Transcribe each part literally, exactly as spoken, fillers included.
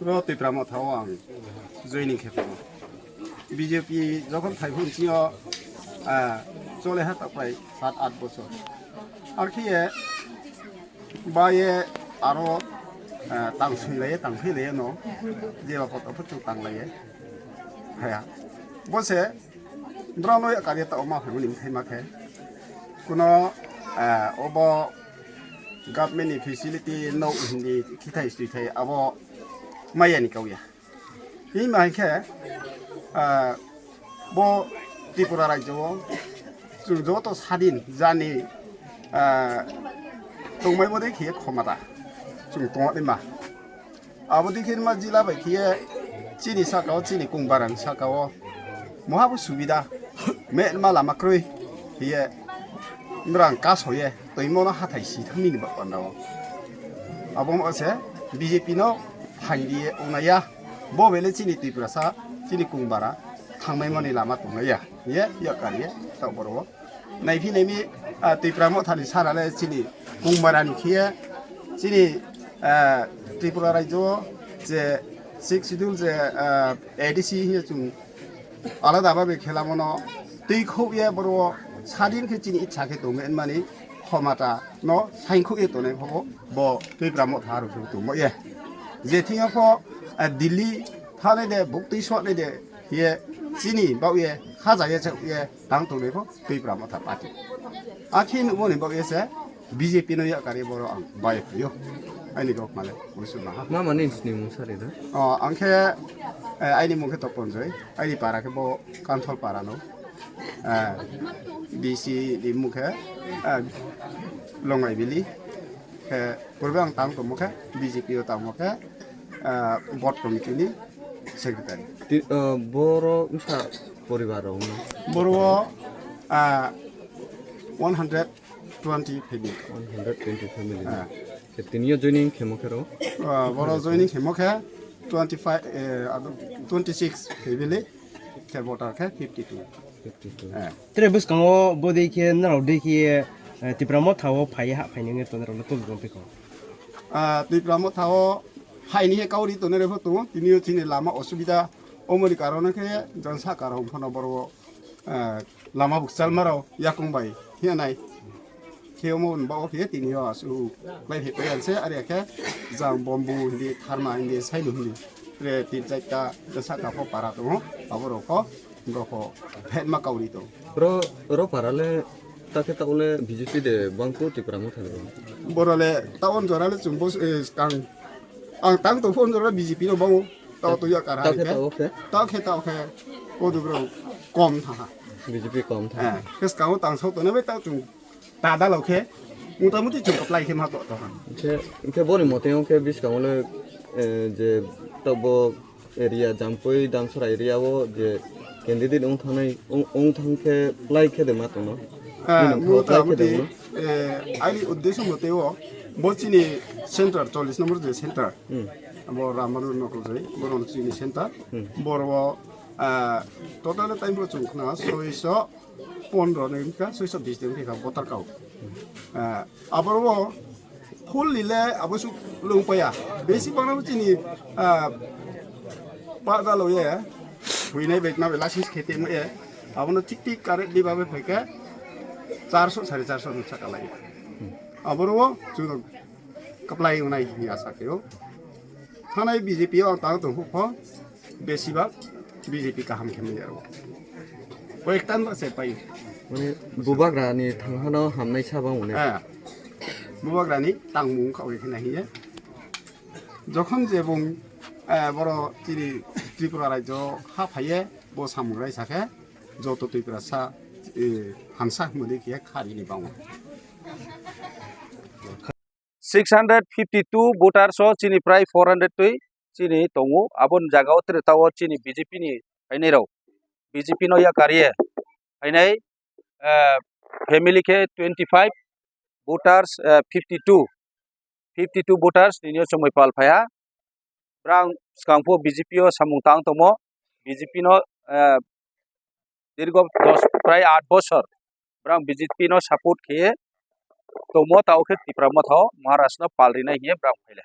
Ro Tipra Motha o ang joining khe tongo. B J P jokhon phai phone chini o, ah, chole ha tapai sat at bochor. Ar khe ye ba ye aro, ah, tang sui lai ye, tang phai lai ye no, je ba poto pho tang lai ye. Haya. Bo se Borok no yakar ye ta oma phai mani thai ma khe. Kuno, eh, obo government ni facility no hindi khithai sui thai abo maya ni kau ya. Hini ma khe, eh, bo Tripura rajyo o chwng joto sadin jani, eh, tongmai bo de khe khomata chwng tongma. Abo dikhe ma jila bai khe chini saka o, chini kung barani saka o moha bo subida me ma lama kroi hiye mrang kaso ye toimo no hathai si thangni ni ba panda o. Abo mo se B J P no hai ri ye wngnai ya. Bo bele chini Tiprasa, chini kung bara thangmai mani lama tongnai ya. Ye yakar ye ta boro o. Naiphi naimi, ah, Tipra Mothani sara le chini kung barani khiye chini, ah, Tripura rajyo je sixth schedule je, ah, A D C hiye chwng alada babe khela mono twi khuk ye boro sadin khe chini ichha khe tongmani khomata no saing khuk ye tongnai phobo bo Tipra Motha rok tongmo ye. Je thing pho, ah, Delhi thanai de buk twi sotnai de hiye chini bau ye khaja ye chak ye tang tongnai pho Tipra Motha party. Akhe nukmani bagwi se B J P no yakari borok ang bai phaio. Aini rok male musu maha. Ma mani sini mung sari da? O, ang khe, eh, aini mung khe Toponjoi, aini para khe bo Kanthol para no. Eh, D C ni mung khe, eh, Longai Bili. Khe purbe ang tang tongmo khe B J P o tangmo khe, eh, board committee ni secretary. Ti-, eh, boro wngkha poribar rok no? Boro o, ah, one hundred twenty family. One hundred twenty family. Ah. Khe tini yo joining khemo khe ro? Ah, boro joining khemo khe twenty five, eh, ado twenty six family, khe voter khe fifty two. Fifty two. Eh. Tere bwskango bo dei khe norok dei khe, eh, Tipra Motha o phai ha phai nang tong norok no tong tong phi kho. Ah, Tipra Motha o hai ni khe kauri tongnai rok pho tongo, tini yo chini lama osubida omoni karon khe jang sa karo phano boro o, eh, lama bukchal maro yakung bai hiya nai. Khe omo hwnba o khe tini yo asu lai phi pai ang se are khe jang bombu hindi tharma hindi sainu hindi. Tre tin chaita jang sa ka pho para tongo abo rok pho. Boro pho phetma kauri tong. Ro, ro para le ta khe ta le B J P de bang ko Tipra Motha de bang. Boro le ta on jora le chwng bo, eh, kang ang tang to phone jora B J P no bango. Ta to ya kara Ta khe ke. Ta o khe. Ta khe ta khe. Ko du bro kom tha ha. B J P kom tha. Eh, kes kang tang so to ne be ta chwng ta da lo khe. Mota moti chwng apply khe ma to to ha. Khe, khe boni mote o khe bis kang le, eh, je ta bo area, Jampui, Damsara area o je candidate wng thangnai, wng, wng thang khe apply khe de ma tongno? Ah, nini wngkha apply khe de motamoti, wngno? Eh, aini uddesho mote o, bo chini center, chollish number je center. Hmm. Bo Ramanu Nokol jai, bo chini center. Hmm. Boro, ah, total time bo chwng khna soiso pondro ni wngkha, soiso bis ni wngkha voter kau. Ah, Aboro o full lile abo su lung paya. Besi bangna bo chini, ah, pa da lo ye. Huinai bai na bai license khete mo ye. Abono tik tik correct di babe phaikhe charso, sare charso no saka lai. Aboro o chu kaplai unai hini asa khe o. Thanai B J P o ang tang tong kho. Besibak B J P kaham khe manya rw. Koyektan ba se pai. Mane bubagra ni thanghano hamnai sa bang mane. Eh. Bubagra ni tangmung kha oi khna hiye. Jokhon je bung, eh, boro chini Tripura rajyo ha phaiye bo samung rai sakhe joto Tripura sa, eh, hamsa hwnwi khe khari ni bango. Six hundred fifty two voters o chini prai four hundred twi chini tongo. Aboni jaga o tere ta o chini B J P ni phainai rok, B J P no yakar ye phainai, eh, family khe twenty five voters, eh, fifty two, fifty two voters tini o chumui pal phaiha. Brang swkang pho B J P o samung tang tongmo, B J P no, eh, dirgo dos prai aat bosor brang B J P no support khe tongmo, ta o khe Tipra Motha o Maharaj no pal rinai hiye brang phaile.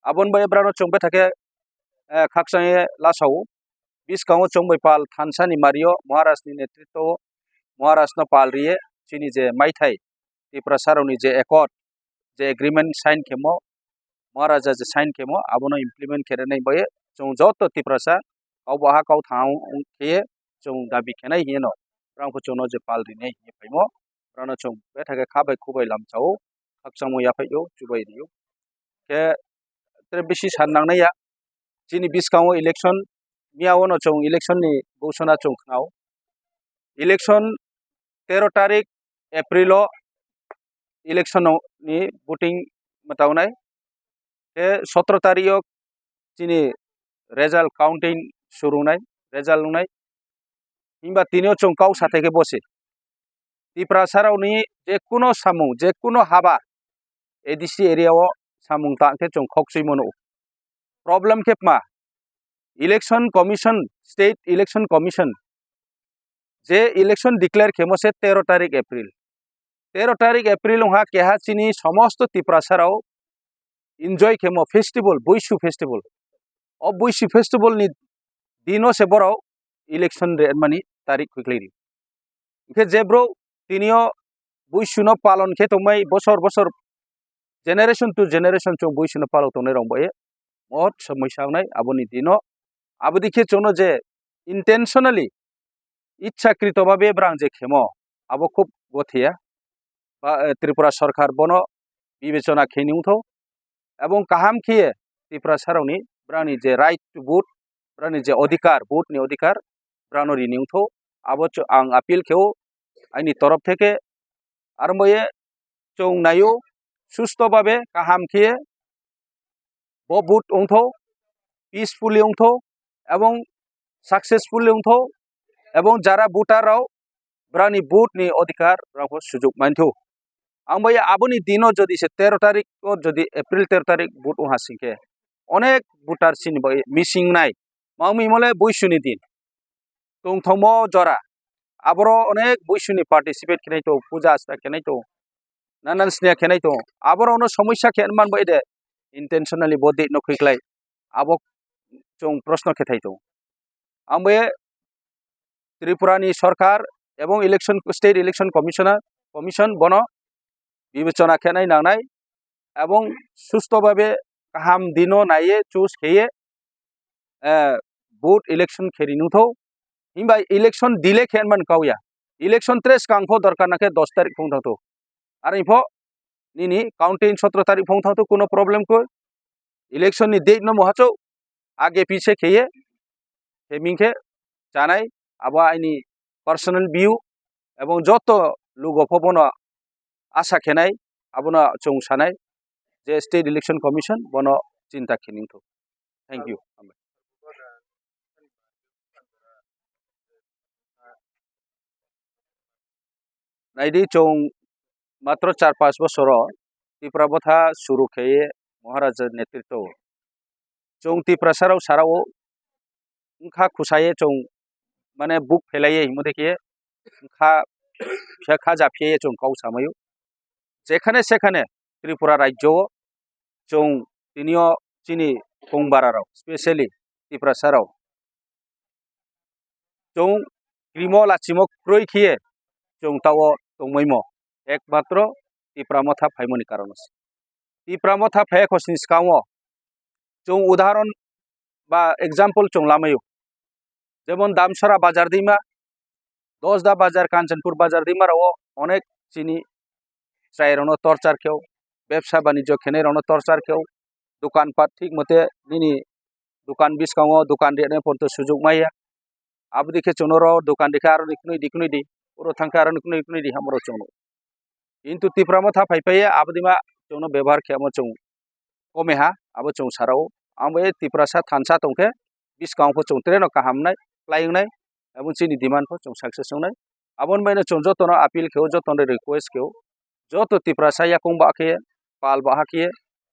Aboni bai brano chwng bethakhe, eh, khakchangye lasao. Bwskango chwng bai pal thansa ni mario Maharaj ni netritwo o Maharaj no pal riye chini je maithai Tiprasa rokni je accord, je agreement sign khemo, Maharaja je sign khemo, abono implement khe rwnai bai chwng joto Tiprasa kau baha kau thang khe chwng dabi khenai hino, brang khe chwngno je pal rinai hinwi phaimo, brano chwng bethakhe kha bai khu bai lamchao, khakchangmo yaphaio, chubai rio. Khe tere bisi san nangnai ya, chini bwskango election, miya ono chwng election ni ghosona chwng khnao. Election tero tarik April o election o ni voting mwtaunai. Khe sotro tarik o chini result counting surungnai, result wngnai. Himba tini o chwng kau sathai khe bosi. Tiprasa rokni je kuno samung, je kuno haba A D C area o samung tang khe chwng khokchwi mano. Problem khe ma, Election Commission, State Election Commission je election declare khemo se tero tarik April. Tero tarik April wngkha keha chini somosto Tiprasa rok enjoy khemo festival, Buisu festival. O Buisu festival ni dino se borok election re mani tarik khuiklai ri. Hingkhe je bro tinio Buisuno palon khe tongmai bosor bosor, generation to generation chwng Buisuno palok tongnai rok bai mohot somoi sa wngnai aboni dino. Abodi khe chwngno je intentionally, ichchakrito babe brang je khemo, abo khub gothia. Ba, eh, Tripura Sarkar bono bibechona khe nungtho. Ebong kaham khe Tiprasa rokni brani je right to vote, brani je odhikar, vote ni odhikar, brano rini wngtho. Abo cho-, ang appeal khe o aini torof theke. Aro boye chwng naio susto babe kaham khe bo vote wngtho, peacefully wngtho, ebong successfully wngtho, ebong jara voter rok brani vote ni odhikar rokbo sujuk mantho. Ang bai aboni dino jodi se tero tarik o jodi April tero tarik vote wngha singkhe onek voter chini bai missing nai. Mangmi mole Buisuni din. Tongthokmo jora. Aboro onek Buisuni participate khenai to, puja asta khenai to, nanan sniya khenai to. Aboro ono somosya khe man bai de intentionally bo date no khuiklai. Abo chwng proshno khe thai to. Ang bai Tripura ni Sarkar ebong election, State Election Commissioner, Commission bono bibechona khenai nangnai ebong susto babe kaham dino naiye choose kheye, eh, vote election kheri nungtho. Himba election delay khe man kauya. Election tres kangpho dorkar nakhe dos tarik phung thangtho. Aro ipho nini counting sotro tarik phung thangtho kuno problem koi. Election ni date no mohacho age pise kheye, heming khe chanai, abo aini personal view, ebong joto lugo pho bono asa khenai, abono chwng sanai je State Election Commission bono chinta khe ningthu. Thank you. Naidi chwng matro char panch bosoro Tipra Motha suru kheye Maharaja netritwo. Chwng Tiprasa rok sara o wngkha khwsaye chwng mane buk phelaiye himode khe wngkha phiya kha japhiyaye chwng kok samaio. Jekhane sekhane Tripura rajyo o chwng tinio chini kongbararok, specially Tiprasarok, chwng krimo lachimo kwrwi khiye chwng tao tongmaimo ekmatro Tipra Motha phaimoni karono se. Tipra Motha phaiya khosni swkango chwng udahoron ba example chwng lamaio. Jemon Damsara bazar dima, Dosda bazar, Kanchanpur bazar dima rao onek chini chwrai rokno torchar kheo, bebsa banijyo khenai rokno torchar kheo, dukan pat thik mote nini dukan biskango dukan rina porto sujuk maya. Abodi khe chwngno ro dukan rikha aro nikhnwi dikhnwi di, oro thangkha aro nikhnwi dikhnwi di hamoro chwngno. Kintu Tipra Motha phaiphaiya abodima chwngno bebohar khe amo chwng komeha, abo chwng sarao. Ang bai Tiprasa thansa tongkhe bwskango pho chwng treno kaham wngnai, khlai wngnai, abo chini demand pho chwng success wngnai. Aboni baino chwng jotono appeal kheo, jotono request kheo, joto Tiprasa yakung ba khe, pal ba khe,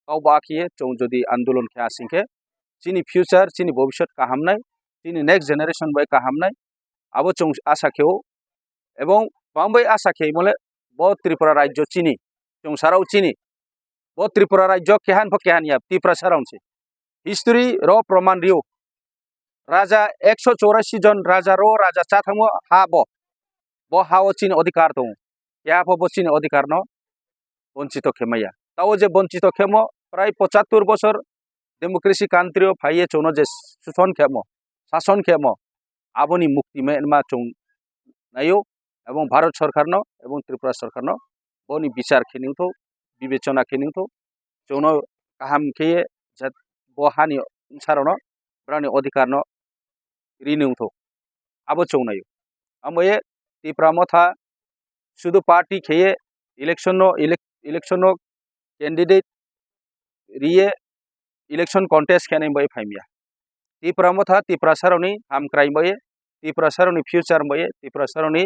kau ba khe, chwng jodi andolon khe asing khe, chini future, chini bobiswt kaham nai, chini next generation bai kaham nai, abo chwng asa kheo. Ebong bangbai asa khe mole bo Tripura rajyo chini, chwng sarao chini. Bo Tripura rajyo kehan pho kehan ya, Tiprasa rong se. History ro proman rio. Raja ekso chorasi jon raja ro raja cha thangmo ha bo. Bo ha o chini odhikar tongo. Keha pho bo chini odhikar no bonchito khemaya. Tao je bonchito khemo prai pochattor bosor democracy country o phaiye chwngno je suson khemo, sason khemo, aboni mukti ma chwng naio, ebong Bharat sorkarno ebong Tripura sorkarno boni bichar khe ningtho, bibechona khe ningtho, chwngno kaham khe je bo hani bwsarokno brani odhikarno ri ningtho, abo chwng naio. Amo ye Tipra Motha sudu party kheye election no elec-, election no candidate riye election contest khe nai bai phaimya. Tipra Motha Tiprasarokni hamkrai bai, Tiprasarokni future bai, Tiprasarokni,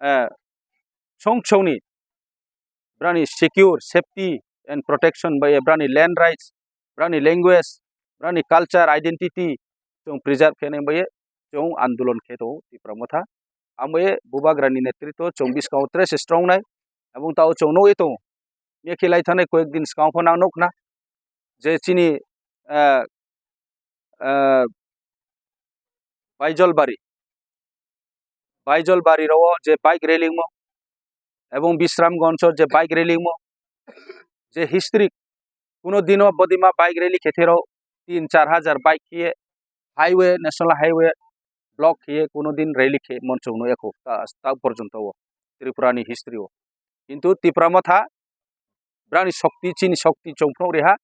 eh, song songni brani secure, safety and protection bai, brani land rights, brani language, brani culture, identity chwng preserve khe nai bai chwng andolon khe tongo Tipra Motha. Amo ye Bubagrani netritwo chwng bwskango tres strong nai, ebong tao chwng nugwi tongo. Mekhi lai thanai koyek din swkang pho nang nukna je chini, ah, ah, Baijolbari, Baijolbari ro je bike rally mo, ebong Bisramganj o je bike rally mo, je history kuno dino bodima bike rally khe thero tin char hajar bike khe highway, national highway block khe kuno din rally khe mon chwng no ekho ta, ta porjonto o Tripura ni history o. Kintu Tipra Motha brani shokti, chini shokti chwng phunuk riha.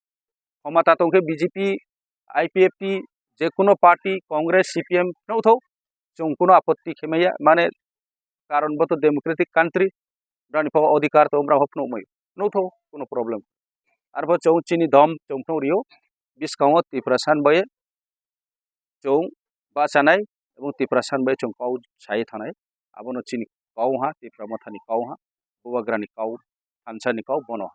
Khomata tongkhe B J P, I P F T, je kuno party, Congress, C P M phunuk thok, chwng kuno apotti khe maya, mane karon bo to democratic country, brani pho odhikar to, bra pho phunuk mai, phunuk thok, kuno problem. Arpho chwng chini dom chwng phunuk rio, bwskango Tiprasa ni bai chwng bachanai, ebong Tiprasa ni bai chwng kok sai thanai, abono chini kok ha, Tipra Motha ni kok ha, Bubagra ni kok, thansa ni kok bono.